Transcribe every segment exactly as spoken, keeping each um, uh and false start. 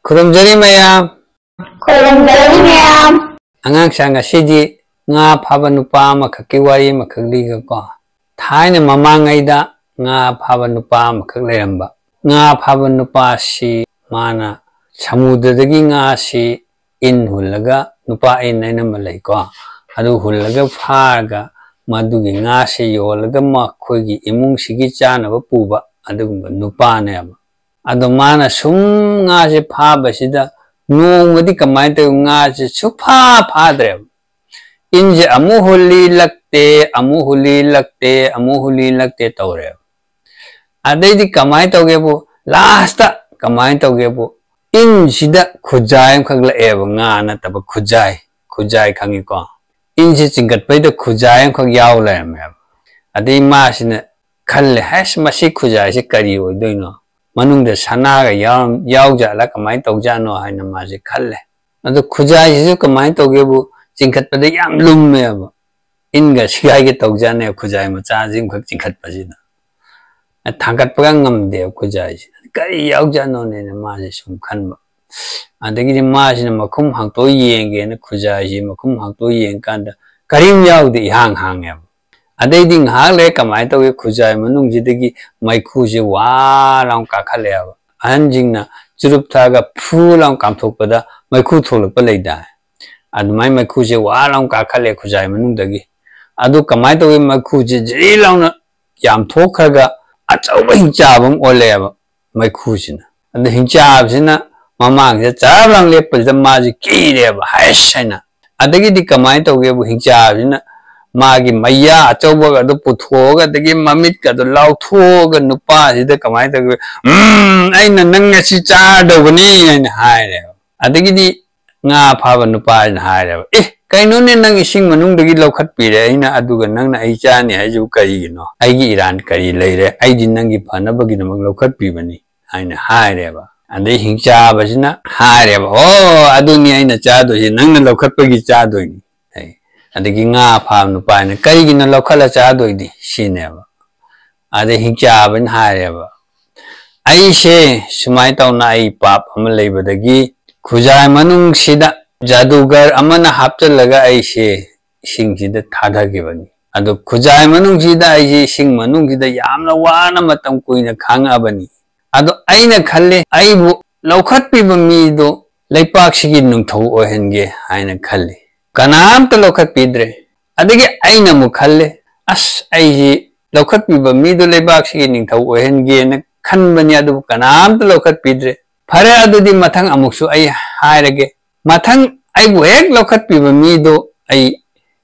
ꯈꯨꯔꯨꯝꯖꯔꯤ ꯃꯌꯥꯝ꯫ ꯈꯨꯔꯨꯝꯖꯔꯤ ꯃꯌꯥꯝ꯫ ꯑꯉꯥꯡꯁꯥ, ꯉꯁꯤꯗꯤ ꯉꯥ ꯐꯥꯕ ꯅꯨꯄꯥ ꯑꯃꯈꯛꯀꯤ ꯋꯥꯔꯤ ꯑꯃꯈꯛ ꯂꯤꯒꯦꯀꯣ꯫ ꯊꯥꯏꯅ ꯃꯃꯥꯡꯉꯩꯗ ꯉꯥ ꯐꯥꯕ ꯅꯨꯄꯥ ꯑꯃꯈꯛ ꯂꯩꯔꯝꯕ꯫ ꯉꯥ ꯐꯥꯕ ꯅꯨꯄꯥꯁꯤ ꯃꯥꯅ ꯁꯃꯨꯗ꯭ꯔꯗꯒꯤ ꯉꯥꯁꯤ ꯏꯟ ꯍꯨꯜꯂꯒ, ꯅꯨꯄꯥ ꯏꯟ ꯍꯥꯏꯅ ꯑꯃ ꯂꯩꯀꯣ, ꯑꯗꯨ ꯍꯨꯜꯂꯒ ꯐꯥꯔꯒ ꯃꯗꯨꯒꯤ ꯉꯥꯁꯤ ꯌꯣꯜꯂꯒ ꯃꯈꯣꯏꯒꯤ ꯏꯃꯨꯡꯁꯤꯒꯤ ꯆꯥꯅꯕ ꯄꯨꯕ ꯑꯗꯨꯒꯨꯝꯕ ꯅꯨꯄꯥꯅꯦꯕ꯫ ꯑꯗꯣ ꯃꯥꯅ ꯁꯨꯝ ꯉꯥꯁꯦ ꯐꯥꯕꯁꯤꯗ ꯅꯣꯡꯃꯗꯤ ꯀꯃꯥꯏꯅ ꯇꯧꯋꯤ, ꯉꯥꯁꯦ ꯁꯨꯐꯥ ꯐꯥꯗ꯭ꯔꯦꯕ꯫ ꯏꯟꯁꯦ ꯑꯃꯨꯛ ꯍꯨꯜꯂꯤ ꯂꯛꯇꯦ, ꯑꯃꯨꯛ ꯍꯨꯜꯂꯤ ꯂꯛꯇꯦ, ꯑꯃꯨꯛ ꯍꯨꯜꯂꯤ ꯂꯛꯇꯦ ꯇꯧꯔꯦꯕ꯫ ꯑꯗꯩꯗꯤ ꯀꯃꯥꯏꯅ ꯇꯧꯒꯦꯕꯨ, ꯂꯥꯁꯇ ꯀꯃꯥꯏꯅ ꯇꯧꯒꯦꯕꯨ, ꯏꯟꯁꯤꯗ ꯈꯨꯖꯥꯏ ꯑꯃꯈꯛ ꯂꯛꯑꯦꯕ, ꯉꯥ ꯅꯠꯇꯕ ꯈꯨꯖꯥꯏ꯫ ꯈꯨꯖꯥꯏ ꯈꯪꯉꯤꯀꯣ? ꯏꯟꯁꯤ ꯆꯤꯡꯈꯠꯄꯩꯗ ꯈꯨꯖꯥꯏ ꯑꯃꯈꯛ ꯌꯥꯎ ꯂꯩꯔꯝꯃꯦꯕ꯫ ꯑꯗꯩ ꯃꯥꯁꯤꯅ ꯈꯜꯂꯦ, "ꯍꯩꯁ, ꯃꯁꯤ ꯈꯨꯖꯥꯏꯁꯤ ꯀꯔꯤ ꯑꯣꯏꯗꯣꯏꯅꯣ? ꯃꯅꯨꯡꯗ ꯁꯅꯥꯒ ꯌꯥꯎꯔꯝ-, ꯌꯥꯎꯖꯥꯠꯂ, ꯀꯃꯥꯏꯅ ꯇꯧꯖꯥꯠꯅꯣ?" ꯍꯥꯏꯅ ꯃꯥꯁꯦ ꯈꯜꯂꯦ꯫ ꯑꯗꯣ ꯈꯨꯖꯥꯏꯁꯤꯁꯨ ꯀꯃꯥꯏꯅ ꯇꯧꯒꯦꯕꯨ, ꯆꯤꯡꯈꯠꯄꯗ ꯌꯥꯝ ꯂꯨꯝꯃꯦꯕ꯫ ꯏꯟꯒ ꯁꯤꯒꯥꯏꯒꯦ ꯇꯧꯖꯥꯠꯅꯦ ꯈꯨꯖꯥꯏ ꯃꯆꯥꯁꯤ ꯑꯃꯈꯛ ꯆꯤꯡꯈꯠꯄꯁꯤꯗ꯫ ꯊꯥꯡꯒꯠꯄꯒ ꯉꯝꯗꯦꯕ ꯈꯨꯖꯥꯏꯁꯦ꯫ "ꯀꯔꯤ ꯌꯥꯎꯖꯥꯠꯅꯣꯅꯦꯅ" ꯃꯥꯁꯦ ꯁꯨꯝ ꯈꯟꯕ꯫ ꯑꯗꯒꯤꯗꯤ ꯃꯥꯁꯤꯅ ꯃꯈꯨꯝ ꯍꯥꯡꯇꯣꯛꯑ ꯌꯦꯡꯒꯦꯅ ꯈꯨꯖꯥꯏꯁꯤ ꯃꯈꯨꯝ ꯍꯥꯡꯇꯣꯛꯑ ꯌꯦꯡꯀꯥꯟꯗ ꯀꯔꯤꯝ ꯌꯥꯎꯗꯦ, ꯏꯍꯥꯡ ꯍꯥꯡꯉꯦꯕ꯫ ꯑꯗꯩꯗꯤ ꯉꯥꯏꯍꯥꯛ ꯂꯩꯔ ꯀꯃꯥꯏꯅ ꯇꯧꯒꯦ, ꯈꯨꯖꯥꯏ ꯃꯅꯨꯡꯁꯤꯗꯒꯤ ꯃꯩꯈꯨꯁꯦ ꯋꯥ ꯂꯥꯎ ꯀꯥꯈꯠꯂꯛꯑꯦꯕ꯫ ꯑꯍꯟꯁꯤꯡꯅ ꯆꯨꯔꯨꯞ ꯊꯛꯑꯒ ꯐꯨ ꯂꯥꯎ ꯀꯥꯝꯊꯣꯛꯄꯗ ꯃꯩꯈꯨ ꯊꯣꯛꯂꯛꯄ ꯂꯩꯗꯥꯏ? ꯑꯗꯨꯃꯥꯏꯅ ꯃꯩꯈꯨꯁꯦ ꯋꯥ ꯂꯥꯎ ꯀꯥꯈꯠꯂꯦ ꯈꯨꯖꯥꯏ ꯃꯅꯨꯡꯗꯒꯤ꯫ ꯑꯗꯨ ꯀꯃꯥꯏꯅ ꯇꯧꯒꯦ, ꯃꯩꯈꯨꯁꯦ ꯖꯤꯔꯤ ꯂꯥꯎꯅ ꯌꯥꯝꯊꯣꯛꯈ꯭ꯔꯒ ꯑꯆꯧꯕ ꯍꯤꯡꯆꯥꯕ ꯑꯃ ꯑꯣꯜꯂꯛꯑꯦꯕ ꯃꯩꯈꯨꯁꯤꯅ꯫ ꯑꯗ ꯍꯤꯡꯆꯥꯕꯁꯤꯅ ꯃꯃꯥꯡꯁꯤꯗ ꯆꯔꯥ ꯂꯥꯡ ꯂꯦꯞꯄꯁꯤꯗ ꯃꯥꯁꯦ ꯀꯤꯔꯦꯕ, "ꯍꯩꯁ" ꯍꯥꯏꯅ꯫ ꯑꯗꯒꯤꯗꯤ ꯀꯃꯥꯏꯅ ꯇꯧꯒꯦꯕꯨ, ꯍꯤꯡꯆꯥꯕꯁꯤꯅ ꯃꯥꯒꯤ ꯃꯌꯥ ꯑꯆꯧꯕꯒ ꯑꯗꯨ ꯄꯨꯊꯣꯛꯑꯒ, ꯑꯗꯒꯤ ꯃꯃꯤꯠꯀ ꯑꯗꯨ ꯂꯥꯎꯊꯣꯛꯑꯒ ꯅꯨꯄꯥꯁꯤꯗ ꯀꯃꯥꯏꯅ ꯇꯧꯒꯦ, "ꯎꯝ, ꯑꯩꯅ ꯅꯪ ꯉꯁꯤ ꯆꯥꯔꯗꯧꯕꯅꯤ" ꯍꯥꯏꯅ ꯍꯥꯏꯔꯦꯕ꯫ ꯑꯗꯒꯤꯗꯤ ꯉꯥ ꯐꯥꯕ ꯅꯨꯄꯥꯁꯤꯅ ꯍꯥꯏꯔꯦꯕ, "ꯑꯦ, ꯀꯩꯅꯣꯅꯦ, ꯅꯪ ꯏꯁꯤꯡ ꯃꯅꯨꯡꯗꯒꯤ ꯂꯧꯈꯠꯄꯤꯔꯦ ꯑꯩꯅ, ꯑꯗꯨꯒ ꯅꯪꯅ ꯑꯩ ꯆꯥꯅꯤ ꯍꯥꯏꯁꯤꯕꯨ ꯀꯔꯤꯒꯤꯅꯣ? ꯑꯩꯒꯤ ꯏꯔꯥꯟ ꯀꯔꯤ ꯂꯩꯔꯦ? ꯑꯩꯗꯤ ꯅꯪꯒꯤ ꯐꯅꯕꯒꯤꯗꯃꯛ ꯂꯧꯈꯠꯄꯤꯕꯅꯤ" ꯍꯥꯏꯅ ꯍꯥꯏꯔꯦꯕ꯫ ꯑꯗꯩ ꯍꯤꯡꯆꯥꯕꯁꯤꯅ ꯍꯥꯏꯔꯦꯕ, "ꯑꯣ, ꯑꯗꯨꯅꯤ ꯑꯩꯅ ꯆꯥꯗꯣꯏꯁꯦ, ꯅꯪꯅ ꯂꯧꯈꯠꯄꯒꯤ ꯆꯥꯗꯣꯏꯅꯤ" ꯍꯥꯏ꯫ ꯑꯗꯒꯤ ꯉꯥ ꯐꯥꯕ ꯅꯨꯄꯥꯁꯤꯅ, "ꯀꯔꯤꯒꯤꯅꯣ ꯂꯧꯈꯠꯂ ꯆꯥꯗꯣꯏꯗꯤ?" ꯁꯤꯅꯦꯕ꯫ ꯑꯗꯩ ꯍꯤꯡꯆꯥꯕꯅ ꯍꯥꯏꯔꯦꯕ, ꯑꯩꯁꯦ ꯁꯨꯃꯥꯏꯅ ꯇꯧꯅ ꯑꯩ ꯄꯥꯞ ꯑꯃ ꯂꯩꯕꯗꯒꯤ ꯈꯨꯖꯥꯏ ꯃꯅꯨꯡꯁꯤꯗ ꯖꯥꯗꯨꯒꯔ ꯑꯃꯅ ꯍꯥꯞꯆꯤꯜꯂꯒ ꯑꯩꯁꯦ ꯏꯁꯤꯡꯁꯤꯗ ꯊꯥꯗꯈꯤꯕꯅꯤ꯫ ꯑꯗꯣ ꯈꯨꯖꯥꯏ ꯃꯅꯨꯡꯁꯤꯗ ꯑꯩꯁꯦ ꯏꯁꯤꯡ ꯃꯅꯨꯡꯁꯤꯗ ꯌꯥꯝꯅ ꯋꯥꯅ ꯃꯇꯝ ꯀꯨꯏꯅ ꯈꯥꯡꯉꯛꯑꯕꯅꯤ꯫ ꯑꯗꯣ ꯑꯩꯅ ꯈꯜꯂꯦ, ꯑꯩꯕꯨ ꯂꯧꯈꯠꯄꯤꯕ ꯃꯤꯗꯣ ꯂꯩꯄꯥꯛꯁꯤꯒꯤ ꯅꯤꯡꯊꯧ ꯑꯣꯏꯍꯟꯒꯦ ꯍꯥꯏꯅ ꯈꯜꯂꯤ꯫ ꯀꯅꯥꯝꯇ ꯂꯧꯈꯠꯄꯤꯗ꯭ꯔꯦ꯫ ꯑꯗꯒꯤ ꯑꯩꯅ ꯑꯃꯨꯛ ꯈꯜꯂꯦ, ꯑꯁ, ꯑꯩꯁꯤ ꯂꯧꯈꯠꯄꯤꯕ ꯃꯤꯗꯣ ꯂꯩꯕꯥꯛꯁꯤꯒꯤ ꯅꯤꯡꯊꯧ ꯑꯣꯏꯍꯟꯒꯦꯅ ꯈꯟꯕꯅꯤ, ꯑꯗꯨꯕꯨ ꯀꯅꯥꯝꯇ ꯂꯧꯈꯠꯄꯤꯗ꯭ꯔꯦ꯫ ꯐꯔꯦ, ꯑꯗꯨꯗꯤ ꯃꯊꯪ ꯑꯃꯨꯛꯁꯨ ꯑꯩ ꯍꯥꯏꯔꯒꯦ꯫ ꯃꯊꯪ ꯑꯩꯕꯨ ꯍꯦꯛ ꯂꯧꯈꯠꯄꯤꯕ ꯃꯤꯗꯣ ꯑꯩ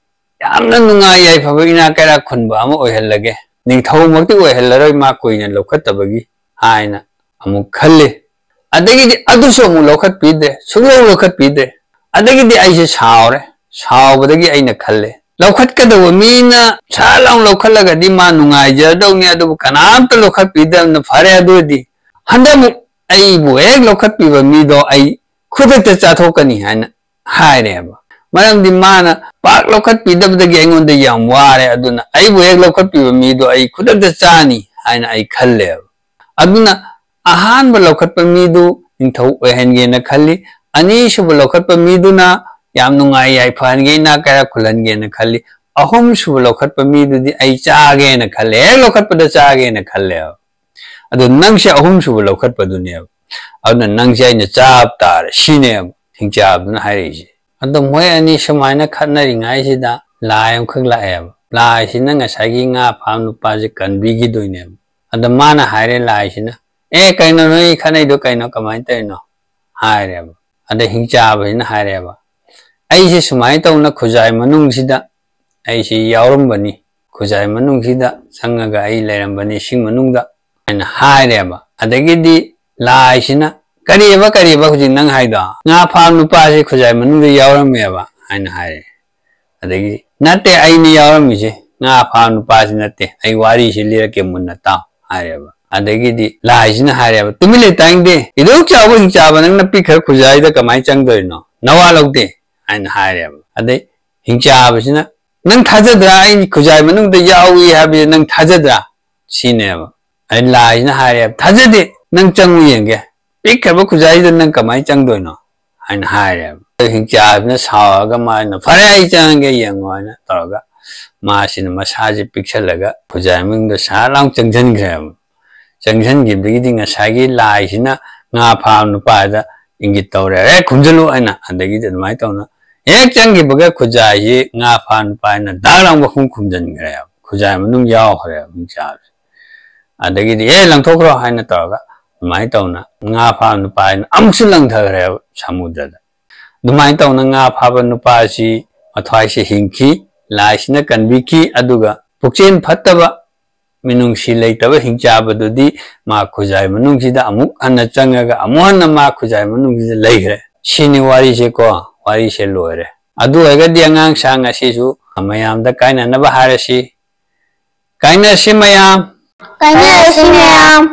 ꯌꯥꯝꯅ ꯅꯨꯡꯉꯥꯏ ꯌꯥꯏꯐꯕ ꯏꯅꯥꯛ ꯀꯩꯔꯥꯛ ꯈꯨꯟꯕ ꯑꯃ ꯑꯣꯏꯍꯜꯂꯒꯦ, ꯅꯤꯡꯊꯧꯃꯛꯇꯤ ꯑꯣꯏꯍꯜꯂꯔꯣꯏ ꯃꯥ ꯀꯨꯏꯅ ꯂꯧꯈꯠꯇꯕꯒꯤ ꯍꯥꯏꯅ ꯑꯃꯨꯛ ꯈꯜꯂꯤ꯫ ꯑꯗꯒꯤꯗꯤ ꯑꯗꯨꯁꯨ ꯑꯃꯨꯛ ꯂꯧꯈꯠꯄꯤꯗ꯭ꯔꯦ, ꯁꯨꯡꯂꯧ ꯂꯧꯈꯠꯄꯤꯗ꯭ꯔꯦ꯫ ꯑꯗꯒꯤꯗꯤ ꯑꯩꯁꯦ ꯁꯥꯎꯔꯦ꯫ ꯁꯥꯎꯕꯗꯒꯤ ꯑꯩꯅ ꯈꯜꯂꯦ, ꯂꯧꯈꯠꯀꯗꯧꯕ ꯃꯤꯅ ꯁꯠ ꯂꯥꯎ ꯂꯧꯈꯠꯂꯒꯗꯤ ꯃꯥ ꯅꯨꯡꯉꯥꯏꯖꯗꯧꯅꯤ, ꯑꯗꯨꯕꯨ ꯀꯅꯥꯝꯇ ꯂꯧꯈꯠꯄꯤꯗꯕꯅ ꯐꯔꯦ꯫ ꯑꯗꯨꯗꯤ ꯍꯟꯗꯛꯃꯨꯛ ꯑꯩꯕꯨ ꯍꯦꯛ ꯂꯧꯈꯠꯄꯤꯕ ꯃꯤꯗꯣ ꯑꯩ ꯈꯨꯗꯛꯇ ꯆꯥꯊꯣꯛꯀꯅꯤ ꯍꯥꯏꯅ ꯍꯥꯏꯔꯦꯕ꯫ ꯃꯔꯝꯗꯤ ꯃꯥꯅ ꯄꯥꯛ ꯂꯧꯈꯠꯄꯤꯗꯕꯗꯒꯤ ꯑꯩꯉꯣꯟꯗ ꯌꯥꯝ ꯋꯥꯔꯦ, ꯑꯗꯨꯅ ꯑꯩꯕꯨ ꯍꯦꯛ ꯂꯧꯈꯠꯄꯤꯕ ꯃꯤꯗꯣ ꯑꯩ ꯈꯨꯗꯛꯇ ꯆꯥꯅꯤ ꯍꯥꯏꯅ ꯑꯩ ꯈꯜꯂꯦꯕ꯫ ꯑꯗꯨꯅ ꯑꯍꯥꯟꯕ ꯂꯧꯈꯠꯄ ꯃꯤꯗꯨ ꯅꯤꯡꯊꯧ ꯑꯣꯏꯍꯟꯒꯦꯅ ꯈꯜꯂꯤ꯫ ꯑꯅꯤꯁꯨꯕ ꯂꯧꯈꯠꯄ ꯃꯤꯗꯨꯅ ꯌꯥꯝ ꯅꯨꯡꯉꯥꯏ ꯌꯥꯏꯐꯍꯟꯒꯦ, ꯏꯅꯥꯛ ꯀꯩꯔꯥꯛ ꯈꯨꯜꯍꯟꯒꯦꯅ ꯈꯜꯂꯤ꯫ ꯑꯍꯨꯝꯁꯨꯕ ꯂꯧꯈꯠꯄ ꯃꯤꯗꯨꯗꯤ ꯑꯩ ꯆꯥꯒꯦꯅ ꯈꯜꯂꯦ, ꯍꯦꯛ ꯂꯧꯈꯠꯄꯗ ꯆꯥꯒꯦꯅ ꯈꯜꯂꯦꯕ꯫ ꯑꯗꯣ ꯅꯪꯁꯦ ꯑꯍꯨꯝꯁꯨꯕ ꯂꯧꯈꯠꯄꯗꯨꯅꯦꯕ, ꯑꯗꯨꯅ ꯅꯪꯁꯦ ꯑꯩꯅ ꯆꯥꯕ ꯇꯥꯔꯦ ꯁꯤꯅꯦꯕ ꯍꯤꯡꯆꯥꯕꯗꯨꯅ ꯍꯥꯏꯔꯛꯏꯁꯦ꯫ ꯑꯗꯣ ꯃꯣꯏ ꯑꯅꯤ ꯁꯨꯃꯥꯏꯅ ꯈꯠꯅꯔꯤꯉꯩꯁꯤꯗ ꯂꯥꯏ ꯑꯃꯈꯛ ꯂꯥꯛꯑꯦꯕ꯫ ꯂꯥꯏꯁꯤꯅ ꯉꯁꯥꯏꯒꯤ ꯉꯥ ꯐꯥꯕ ꯅꯨꯄꯥꯁꯦ ꯀꯟꯕꯤꯈꯤꯗꯣꯏꯅꯦꯕ꯫ ꯑꯗ ꯃꯥꯅ ꯍꯥꯏꯔꯦ ꯂꯥꯏꯁꯤꯅ, "ꯑꯦ, ꯀꯩꯅꯣ ꯅꯣꯏ ꯈꯠꯅꯩꯗꯣ ꯀꯩꯅꯣ, ꯀꯃꯥꯏꯅ ꯇꯧꯔꯤꯅꯣ?" ꯍꯥꯏꯔꯦꯕ꯫ ꯑꯗ ꯍꯤꯡꯆꯥꯕꯁꯤꯅ ꯍꯥꯏꯔꯦꯕ, "ꯑꯩꯁꯦ ꯁꯨꯃꯥꯏꯅ ꯇꯧꯅ ꯈꯨꯖꯥꯏ ꯃꯅꯨꯡꯁꯤꯗ ꯑꯩꯁꯤ ꯌꯥꯎꯔꯝꯕꯅꯤ, ꯈꯨꯖꯥꯏ ꯃꯅꯨꯡꯁꯤꯗ ꯆꯪꯉꯒ ꯑꯩ ꯂꯩꯔꯝꯕꯅꯤ ꯏꯁꯤꯡ ꯃꯅꯨꯡꯗ" ꯍꯥꯏꯅ ꯍꯥꯏꯔꯦꯕ꯫ ꯑꯗꯒꯤꯗꯤ ꯂꯥꯏꯁꯤꯅ, "ꯀꯔꯤꯕ, ꯀꯔꯤꯕ ꯍꯧꯖꯤꯛ ꯅꯪ ꯍꯥꯏꯗꯣ? ꯉꯥ ꯐꯥꯕ ꯅꯨꯄꯥꯁꯤ ꯈꯨꯖꯥꯏ ꯃꯅꯨꯡꯗ ꯌꯥꯎꯔꯝꯃꯦꯕ" ꯍꯥꯏꯅ ꯍꯥꯏꯔꯦ꯫ ꯑꯗꯒꯤ, "ꯅꯠꯇꯦ, ꯑꯩꯅ ꯌꯥꯎꯔꯝꯃꯤꯁꯦ, ꯉꯥ ꯐꯥꯕ ꯅꯨꯄꯥꯁꯤ ꯅꯠꯇꯦ, ꯑꯩ ꯋꯥꯔꯤꯁꯤ ꯂꯤꯔꯛꯀꯦ ꯃꯨꯟꯅ ꯇꯥꯎ" ꯍꯥꯏꯔꯦꯕ꯫ ꯑꯗꯒꯤꯗꯤ ꯂꯥꯏꯁꯤꯅ ꯍꯥꯏꯔꯦꯕ, "ꯇꯨꯃꯤꯟ ꯂꯩ ꯇꯥꯅꯤꯡꯗꯦ, ꯏꯗꯣꯛ ꯆꯥꯎꯕ ꯍꯤꯡꯆꯥꯕ ꯅꯪꯅ ꯄꯤꯛꯈ꯭ꯔ ꯈꯨꯖꯥꯏꯗ ꯀꯃꯥꯏꯅ ꯆꯪꯗꯣꯏꯅꯣ? ꯅꯋꯥ ꯂꯧꯗꯦ" ꯍꯥꯏꯅ ꯍꯥꯏꯔꯦꯕ꯫ ꯑꯗꯩ ꯍꯤꯡꯆꯥꯕꯁꯤꯅ, "ꯅꯪ ꯊꯥꯖꯗ꯭ꯔꯥ? ꯑꯩ ꯈꯨꯖꯥꯏ ꯃꯅꯨꯡꯗ ꯌꯥꯎꯏ ꯍꯥꯏꯕꯁꯦ ꯅꯪ ꯊꯥꯖꯗ꯭ꯔꯥ?" ꯁꯤꯅꯦꯕ꯫ ꯑꯗꯩ ꯂꯥꯏꯁꯤꯅ ꯍꯥꯏꯔꯦꯕ, "ꯊꯥꯖꯗꯦ, "ꯅꯪ ꯆꯪꯉꯨ ꯌꯦꯡꯒꯦ, ꯄꯤꯛꯈ꯭ꯔꯕ ꯈꯨꯖꯥꯏꯗꯨꯗ ꯅꯪ ꯀꯃꯥꯏꯅ ꯆꯪꯗꯣꯏꯅꯣ?" ꯍꯥꯏꯅ ꯍꯥꯏꯔꯦꯕ꯫ ꯍꯤꯡꯆꯥꯕꯤꯅ ꯁꯥꯎꯔꯒ ꯃꯥꯅ, "ꯐꯔꯦ, ꯑꯩ ꯆꯪꯉꯒꯦ, ꯌꯦꯡꯉꯣ" ꯍꯥꯏꯅ ꯇꯧꯔꯒ ꯃꯥꯁꯤꯅ ꯃꯁꯥꯁꯦ ꯄꯤꯛꯁꯜꯂꯒ ꯈꯨꯖꯥꯏ ꯃꯅꯨꯡꯗ ꯁꯥꯔ ꯂꯥꯎ ꯆꯪꯁꯤꯟꯈ꯭ꯔꯦꯕ꯫ ꯆꯪꯁꯤꯟꯈꯤꯕꯗꯒꯤꯗꯤ ꯉꯁꯥꯏꯒꯤ ꯂꯥꯏꯁꯤꯅ ꯉꯥ ꯐꯥꯕ ꯅꯨꯄꯥꯗ ꯏꯪꯒꯤꯠ ꯇꯧꯔꯦ, "ꯑꯦ, ꯈꯨꯝꯖꯤꯜꯂꯨ" ꯍꯥꯏꯅ꯫ ꯑꯗꯒꯤꯗꯤ ꯑꯗꯨꯃꯥꯏꯅ ꯇꯧꯅ ꯍꯦꯛ ꯆꯪꯈꯤꯕꯒ ꯈꯨꯖꯥꯏꯁꯤ ꯉꯥ ꯐꯥꯕ ꯅꯨꯄꯥ ꯍꯥꯏꯅ ꯗꯥꯛ ꯂꯥꯎ ꯃꯈꯨꯝ ꯈꯨꯝꯖꯤꯟꯈ꯭ꯔꯦꯕ, ꯈꯨꯖꯥꯏ ꯃꯅꯨꯡ ꯌꯥꯎꯈ꯭ꯔꯦꯕ ꯍꯤꯡꯆꯥꯕꯤꯁꯦ꯫ ꯑꯗꯒꯤꯗꯤ, "ꯑꯦ, ꯂꯪꯊꯣꯛꯈ꯭ꯔꯣ" ꯍꯥꯏꯅ ꯇꯧꯔꯒ ꯑꯗꯨꯃꯥꯏꯅ ꯇꯧꯅ ꯉꯥ ꯐꯥꯕ ꯅꯨꯄꯥ ꯍꯥꯏꯅ ꯑꯃꯨꯛꯁꯨ ꯂꯪꯊꯈ꯭ꯔꯦꯕ ꯁꯃꯨꯗ꯭ꯔꯗ꯫ ꯑꯗꯨꯃꯥꯏꯅ ꯇꯧꯅ ꯉꯥ ꯐꯥꯕ ꯅꯨꯄꯥꯁꯤ ꯃꯊ꯭ꯋꯥꯏꯁꯦ ꯍꯤꯡꯈꯤ, ꯂꯥꯏꯁꯤꯅ ꯀꯟꯕꯤꯈꯤ꯫ ꯑꯗꯨꯒ ꯄꯨꯛꯆꯦꯜ ꯐꯠꯇꯕ, ꯃꯤꯅꯨꯡꯁꯤ ꯂꯩꯇꯕ ꯍꯤꯡꯆꯥꯕꯗꯨꯗꯤ ꯃꯥ ꯈꯨꯖꯥꯏ ꯃꯅꯨꯡꯁꯤꯗ ꯑꯃꯨꯛ ꯍꯟꯅ ꯆꯪꯉꯒ ꯑꯃꯨꯛ ꯍꯟꯅ ꯃꯥ ꯈꯨꯖꯥꯏ ꯃꯅꯨꯡꯁꯤꯗ ꯂꯩꯈ꯭ꯔꯦ꯫ ꯁꯤꯅꯤ ꯋꯥꯔꯤꯁꯦꯀꯣ, ꯋꯥꯔꯤꯁꯦ ꯂꯣꯏꯔꯦ꯫ ꯑꯗꯨ ꯑꯣꯏꯔꯒꯗꯤ ꯑꯉꯥꯡꯁꯥ ꯉꯁꯤꯁꯨ ꯃꯌꯥꯝꯗ ꯀꯥꯏꯅꯅꯕ ꯍꯥꯏꯔꯁꯤ꯫ ꯀꯥꯏꯅꯁꯤ ꯃꯌꯥꯝ꯫ ꯀꯥꯏꯅꯔꯁꯤ ꯃꯌꯥꯝ꯫